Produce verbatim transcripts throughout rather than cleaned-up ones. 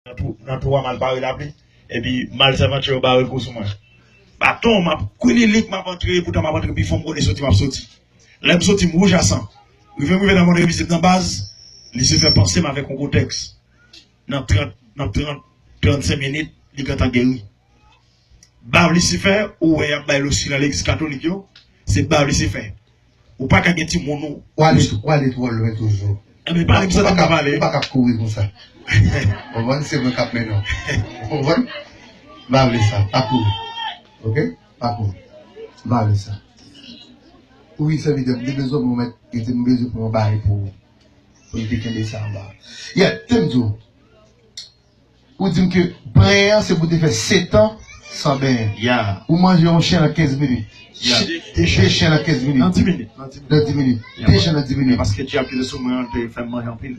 nan twou, nan twou a m al pare lapli. Epi malsèvant yo bare kou sou mwen. Baton, m ap kwililik, m ap antre, poutan m ap antre pi fon, m konnen soti, m ap soti. Lè m soti, m wouj a san. Rive m rive nan mòn envizib nan baz, Lisifè panse m avèk yon gwo tèks. Nan trant, nan trant, trannsenk minit, li gentan geri. Bav Lisifè, ou wè y ap bay losi nan legliz katolik yo, se bav Lisifè. Ou pa ka gen timoun ou. W ale, w ale twò lwen toujou. Enben, pale m santi m ka pale. Ou pa ka kouri konsa. Konprann? Se mwen k ap mennen w. Konprann? M pa vle sa. Pa kouri. Oke? Pa kouri. M pa vle sa. Wi, sèvitè, m te bezwen pou mèt, m bezwen pran yon bagay pou, pou m te kenbe sa anba. Yeah, te m di w. Ou di m ke benyen an se pou te fè setan san benyen. Ya. Ou manje yon chen nan kenz minit. Ya. Ch-, de chen nan kenz minit. Nan dis minit. Nan dis minit. Nan dis minit. Ya, de chen nan dis minit. Paske dyab ki te sou mwen an te fè m manje anpil.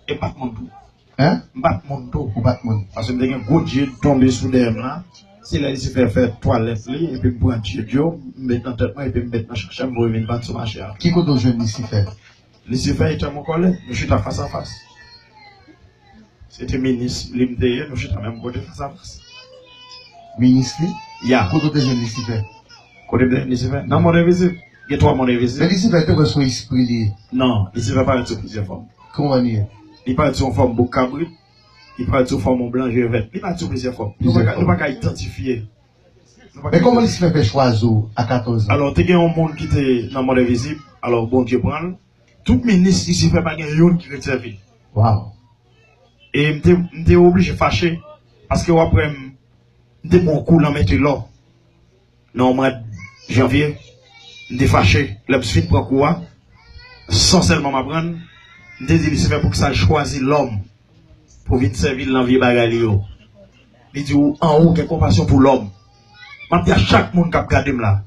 E m pa t moun tou. Hein? M pa t moun tou. Ou pa t moun. Paske m te gen gwo dye tonbe sou dèyè m la. Se lè Lisifè fè twalèt li, epi m pran dye dyo, m met nan tèt mwen, epi m met nan chache m, voye vin vann sou mache a. Ki kote w jwenn Lisifè? Lisifè etan mon kòlèg, nou chita fas a fas. Se te minis li m te ye, nou chita menm kote fas a fas. Minis li? Ya. Kote w te jwenn Lisifè? Kote m te jwenn Lisifè? Nan mond envizib. Gen twa mond envizib. Men Lisifè te wè se yon espri li ye. Non, Lisifè parèt sou plizyè fòm. Kòman li ye? Li parèt sou yon fòm bouk kabrit, li parèt sou fòm yon blan je vèt. Li parèt sou plizyè fòm. Nou pa ka, nou pa ka idantifye. Men kòman Lisifè fè chwazi w a katòz an? Alò, te gen yon moun ki te nan mond envizib, alò Bondye pran l. Tout minis Lisifè pa gen youn ki ret sèvi l. Wow. E m te, m te oblije fache, paske w ap wè m, m te pran yon kou nan mete lò. Nan yon mwa janvye, m te fache. Lè m fin pran kou a, san sèlman m aprann, m te di Lisifè poukisa l chwazi lòm pou vin sèvi l nan vye bagay li yo. Li di, ou anwo gen konpasyon pou lòm. M ap di a chak moun k ap gade m la,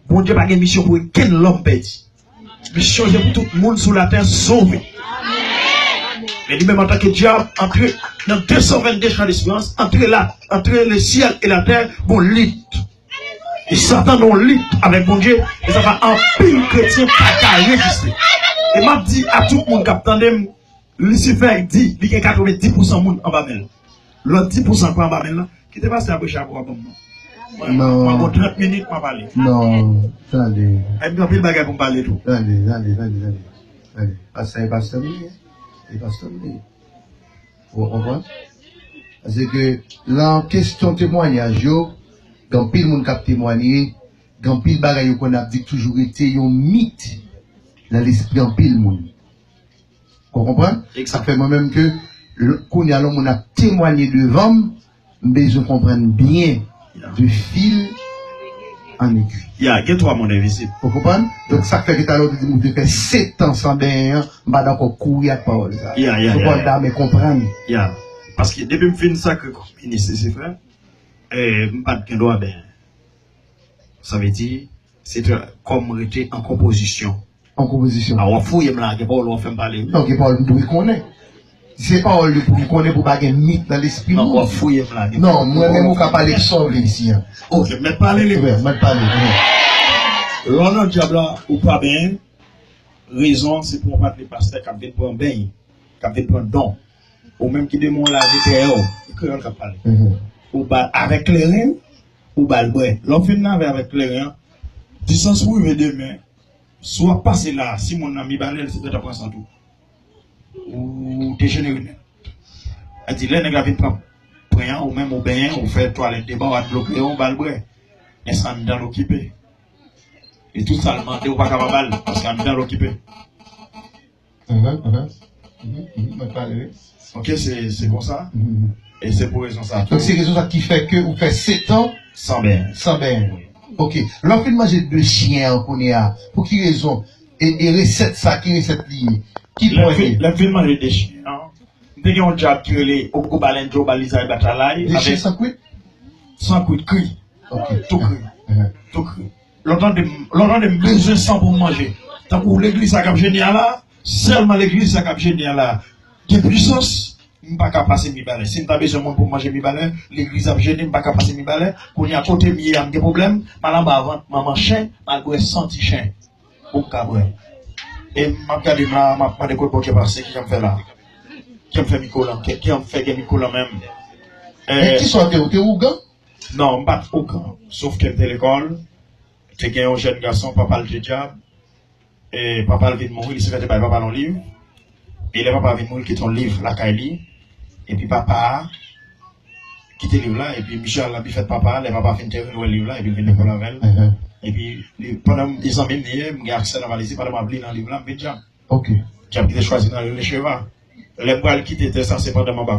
Bondye pa gen misyon pou okenn lòm pèdi. Misyon se pou tout moun sou latè sove. Men li menm antanke dyab, antre nan de san vennde chan desperans, antre la, antre le syèl e latè, gon lit. E Satan nan yon lit avèk Bondye, e sa fè anpil kretyen pa ka reziste. E m ap di a tout moun k ap tande m, Lisifè di li gen katrevenndis pousan moun anba men l. Lòt dis pousan k pa anba men l lan, kite pastè a preche apre w ap ban m nan. Mwen, non. Mwen gon trant minit, m ap ale. Non, tande. E m gen anpil bagay pou m pale tou. Tande, tande, tande, tande. Tande. Pastè, e pastè m li ye. E pastè m li ye. Ou konprann? Paske nan kesyon temwayaj yo, gen anpil moun k ap temwaye, gen anpil bagay yo konn ap di k toujou rete yon mit nan lespri anpil moun. Ou konprann? Sa fè mwen menm ke l-, kounye a lè yon moun ap temwaye devan m, m bezwen konprann byen de fil an egwi. Ya, gen twa mond envizib. Ou konprann? Donk sa k fè ke talè ou te di m ou te fè sèt an san benyen an, m pa dakò kouri ak pawòl sa. Ya, ya, ya, ya. Pawòl la, men konprann. Ya. Paske depi m fin sakre kòm minis Lisifè, eh, m pa t gen dwa benyen. Sa vle di, se te kòm rete an konpozisyon. An konpozisyon. A, w ap fouye m la, gen pawòl w ap fè m pale. Non, gen pawòl m dwe konnen. Se pawòl li pou m konnen pou pa gen mit nan lespri moun. Non, w ap fouye m la, gen pawòl. Non, mwen menm ou ka pale k sa w vle isi an. Ok, mèt pale li. Mèt pale. Lè w nan dyab la, ou pa benyen, rezon se pou yon patnè pastè k ap vin pran beny, k ap vin pran don. Ou menm ki demon lave dèyè w, e kreyòl k ap pale. Ou ba avèk kleren, ou ba l bwè. Lè w fin lave avèk kleren an, distans pou rive demen, si w ap pase la, si moun nan Mibalè, l se gentan pran sant ou. Ou dejenere nèt. Sa di, lè nèg la vin pran pwen an, ou menm ou benyen, ou fè twalèt devan, ou al dlo kleren, ou ba l bwè. Men se anndan l okipe. E tout sa l mande, ou pa ka pa ba l, paske anndan l okipe. Mhm, mhm. Mhm, mhm, mwen pale, wi. Ok, se, se konsa. Mhm. E se pou rezon sa tou. Donk, se rezon sa ki fè ke ou fè sèt an san benyen. San benyen. Wi. Ok. Lè w fin manje de chen an kounye a, pou ki rezon? E, e resèt sa, ki resèt li ye? Ki pwen li ye? Lè m fin manje de chen an, m te gen yon dyab ki rele Ogo Balen Djo Balizay Batalay. De chen san kwit? San kwit, kri. Ok. Tou kri. Mhm. Tou kri. Lè w tande m, lè w tande m bezwen san pou m manje. Tankou legliz sa k ap jene a la, sèlman legliz sa k ap jene a la gen pwisans, m pa ka pase Mibalè. Si m ta bezwen moun pou m manje Mibalè, legliz ap jene, m pa ka pase Mibalè. Kounye a kote m ye a, m gen pwoblèm, m al anba vant manman chen, m al bwè san ti chen pou m ka bwè. E m ap gade m la, m ap mande kot Bondye pase, kisa m fè la? Kè m fè mi kolan, kè, kè m fè gen mi kolan menm. Men kisa w te, ou te ougan? Non, m pa t ougan. Sof ke m te lekòl, te gen yon jèn gason, papa l te dyab, e papa l vin mouri, li se fè te bay papa l yon liv. E lè papa vin mouri, li kite yon liv lakay li. Epi papa a kite liv la, epi misye al nan bifèt papa a, lè papa fin tèren, l wè liv la, epi l vin lekòl avè l. Epi, li, pandan m, li zanmi m li ye, m gen aksè nan valiz li, pandan m ap li nan liv la, m vin dyab. Ok. Dyab ki te chwazi nan rele Cheva. Lè m pral kite tè sa, se pandan m anba